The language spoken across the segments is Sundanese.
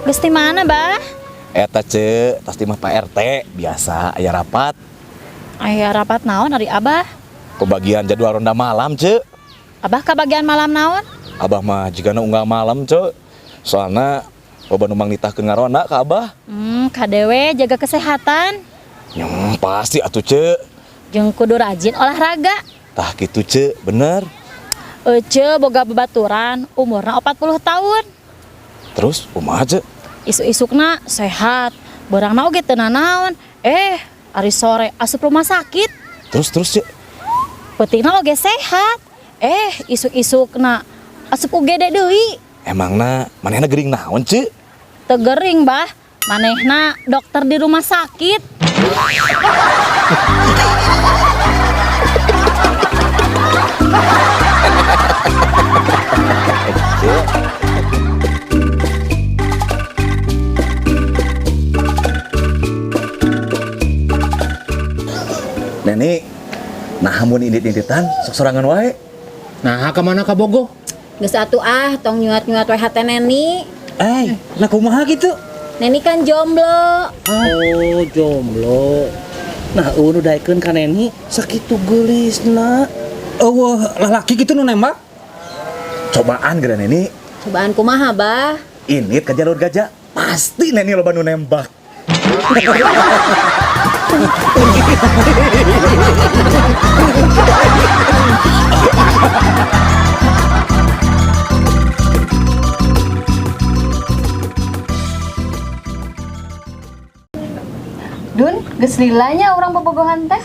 Geus di mana, Bah? Eta ce, tas di mah Pak RT, biasa aya rapat. Aya rapat naon ari Abah? Pembagian jadwal ronda malam, ce. Abah kabagian malam naon? Abah mah jigana unggal malam, ce. Soalna loba nu mangnitahkeun ngaronda ka Abah. Kade we jaga kesehatan. Nyem, pasti atuh, ce. Jeung kudu rajin olahraga. Tah kitu, ce, bener. Ece boga babaturan umurna 40 tahun. Terus kumaha, ce? Isuk-isukna sehat, beurangna oge teu nanaon. Eh, ari sore asup rumah sakit. Terus terus, ce. Peutingna oge sehat. Eh, isuk-isukna asup UGD deui. Emangna manehna gering naon, ce? Teu gering, Bah. Manehna dokter di rumah sakit. Neni, nah mun indit-inditan sok sorangan wae. Nah, kemana ka Bogo? Geus atuh ah, tong nyuat-nyuat we hate Neni. Eh, nah kumaha gitu? Neni kan jomblo. Oh, jomblo. Nah, eueuh nu daekeun ka Neni sakitu geulisna. Eueuh lalaki gitu nu nembak. Cobaan geura Neni, Cobaan kumaha, Bah? indit ka jalur gajah, pasti Neni loba nu nembak. Dun, geus lila nya urang bobogohan teh.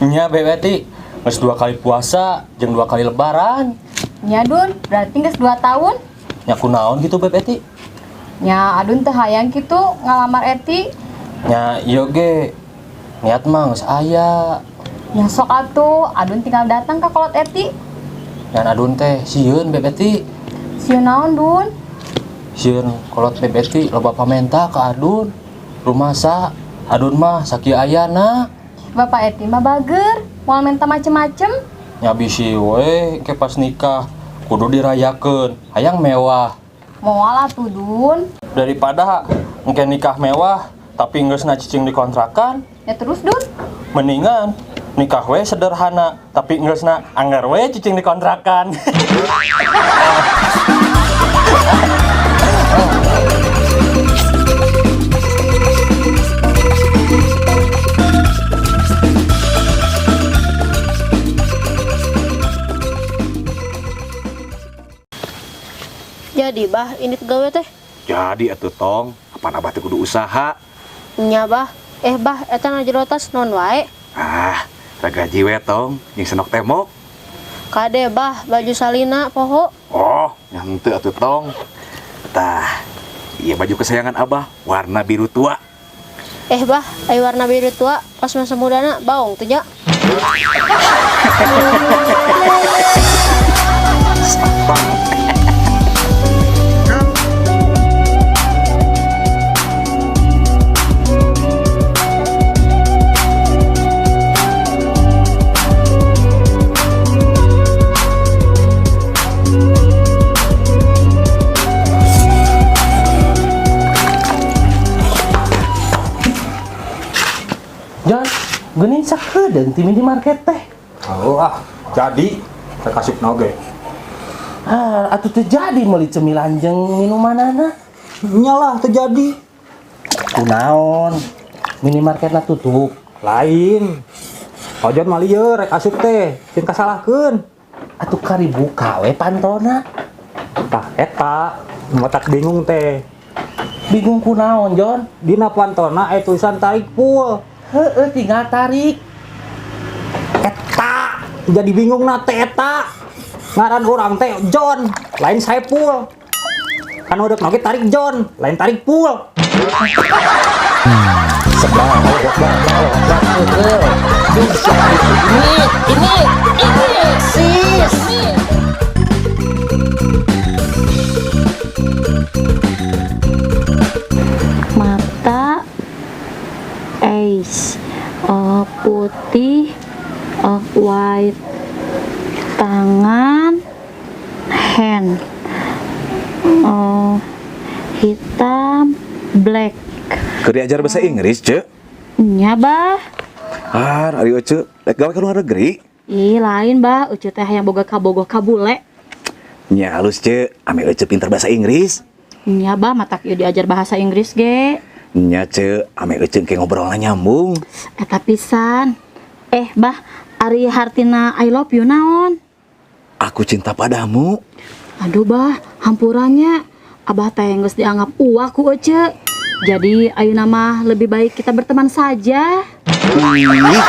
Nya Beb Eti, geus 2 kali puasa jeung 2 kali lebaran. Nya Dun, berarti geus 2 tahun. Nya kunaon gitu Beb Eti? Nya Adun teu hayang kitu ngalamar Eti. Nya ieu ge niat mah geus aya. Nya sok atuh, Adun tinggal datang ka kolot Eti. Ngan Adun teh sieun Beb Eti. Sieun naon Dun? Sieun kolot Beb Eti loba pamenta ka Adun. Rumasa Adun mah sakieu ayana. Bapak Eti mah bager, moal menta macem-macem. Nya bisi we ke pas nikah kudu dirayakeun, hayang mewah. Moal atuh Dun. Daripada engke nikah mewah tapi geus na cicing di kontrakan. Ya terus Dun. Mendingan nikah we sederhana tapi geus na anggar we cicing di kontrakan. Jadi Bah, ini gawe teh. Jadi atuh tong, kapan Abah teh kudu usaha? Nya Bah, Bah, eta na jero tas non wae. Ah, ragaji we tong, jeung senok tembok. Kade Bah, baju salina poho. Oh, nya henteu atuh tong. Tah, ieu baju kesayangan Abah, warna biru tua. Bah, ai warna biru tua pas masa mudana baong teh nya. Jon, geuning sakedeung ti minimarket teh. Oh ah, jadi terkasup oge. Ah, atuh teu jadi meuli cemilan jeung minumanana. Nyalah terjadi. Kunaon? Minimarketna tutup. Lain. Ojon mah lieur rek asup teh, sieun kasalahkeun. Atuh kari buka we pantona. Tah eta, matak bingung teh. Bingung kunaon, Jon? Dina pantona aya tulisan tarik full. Heeh, tinggal tarik. Eta, jadi bingung na teh eta. Ngaran urang teh John, lain Saipul. Kan udah oge tarik John, lain tarik full. Ini, sis. Mata eyes, putih, white, tangan, hand, Hitam, black. Keur diajar bahasa Inggris, Cek. Nya, Bah. Ah, ari Ece, rek gawe ka luar negeri. Ih, lain, Bah. Ucu teh hayang boga kabogoh ka bule. Nya halus, Cek. Ame Ece pinter bahasa Inggris. Nya, Bah, matak ieu diajar bahasa Inggris ge. Nya, Cek, ame Ece ke ngobrolna nyambung. Eta pisan. Eh, Bah, ari hartina I love you naon? Aku cinta padamu. Aduh, Bah, hampurannya. Abah teh geus dianggap uwa ku Ece. Jadi ayeuna mah lebih baik kita berteman saja. Ih.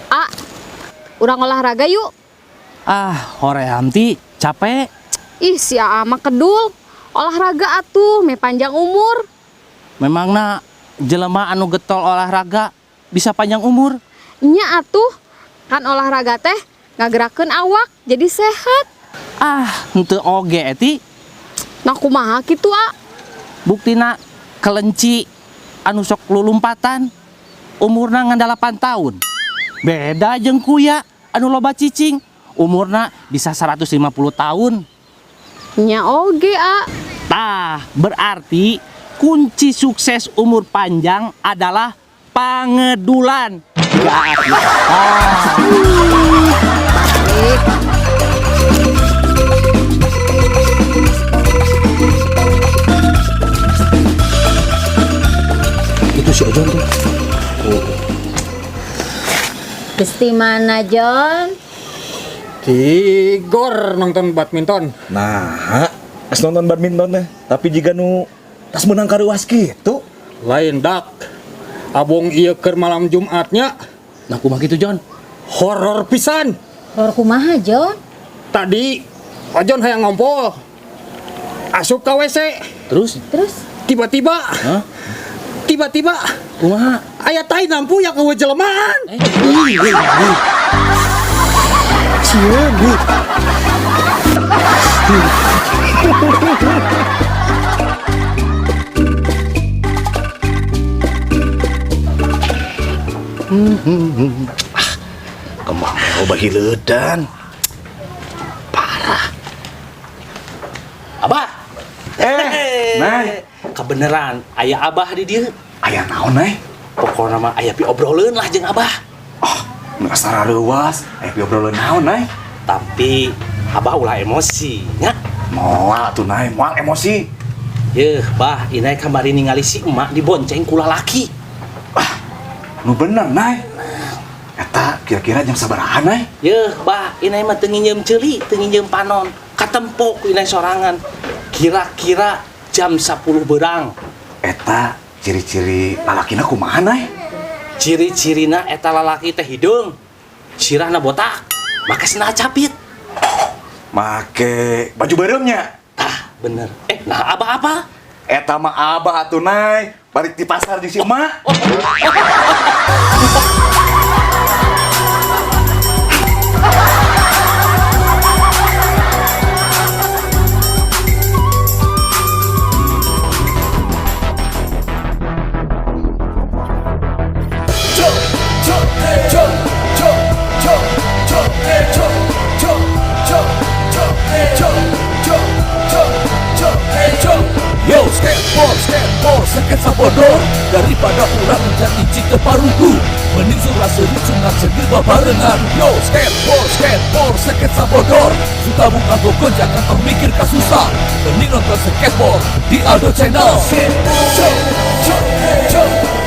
A, urang olahraga yuk. Ah, hoream ti capek. Ih, si Aa mah kedul. Olahraga atuh, meh panjang umur. Memangna jelema anu getol olahraga bisa panjang umur? Nya atuh, kan olahraga teh ngagerakeun awak jadi sehat. Ah, henteu oge ti. Nah kumaha kitu, A? Buktina kelenci anu sok lulumpatan umurna ngan 8 tahun. Beda jeung kuya anu loba cicing umurna bisa 150 tahun. Nya oge, A. Tah, berarti kunci sukses umur panjang adalah pangedulan. Gak, ah. Itu si Ojon tuh. Geus ti mana, John? Tigor nonton badminton. Nah, pas nonton badminton teh, tapi jiga nu tas menang kareuwas kitu. Lain dak. Abong ieu keur malam Jumatnya Nah, kumaha kitu, John? Horor pisan. Horor kumaha, John? Tadi Ojon hayang ngompol. Asup ka WC. Terus? Terus? Tiba-tiba. Hah? Tiba-tiba Kumaha? Aya tai nampu yang eueuh jelemaan. Eh. Sieun. Kembang loba hileudan. Parah. Abah. Eh, Nay. Kebeneran aya Abah di dieu. Aya naon, Nay? Pokokna mah aya piobroleun lah jeung Abah. Oh, nu asa rareuwas, aya piobroleun naon, Nay? Tapi Abah ulah emosi nya. Moal atuh, Nay, moal emosi. Yeuh, Bah, inai kamari ningali si emak dibonceng ku lalaki. Ah, nu bener, Nay. Eta kira-kira jam sabaraha, Nay? Yeuh, Bah, inai mah teu nginjeum ceuli, teu nginjeum panon. Katempo ku inai sorangan. Kira-kira jam 10 berang. Eta ciri-ciri lalakina kumaha, Nay? Ciri-cirina eta lalaki teh hideung. Sirahna botak, make sendal capit. Make baju beureumnya. Tah, bener. Eh, nah abah apa? Eta mah abah atuh, Nay. Balik di pasar jeung si emak. Yo, skateboard, skateboard, seket sabodor. Daripada urang jadi cike parugu, mending surah seri sunat segir babarengan. Yo, skateboard, skateboard, seket sabodor. Suka buka gogon jangan tong mikir kasusah. Mending nonton skateboard di Aldo Channel. Skateboard, yo, yo, yo.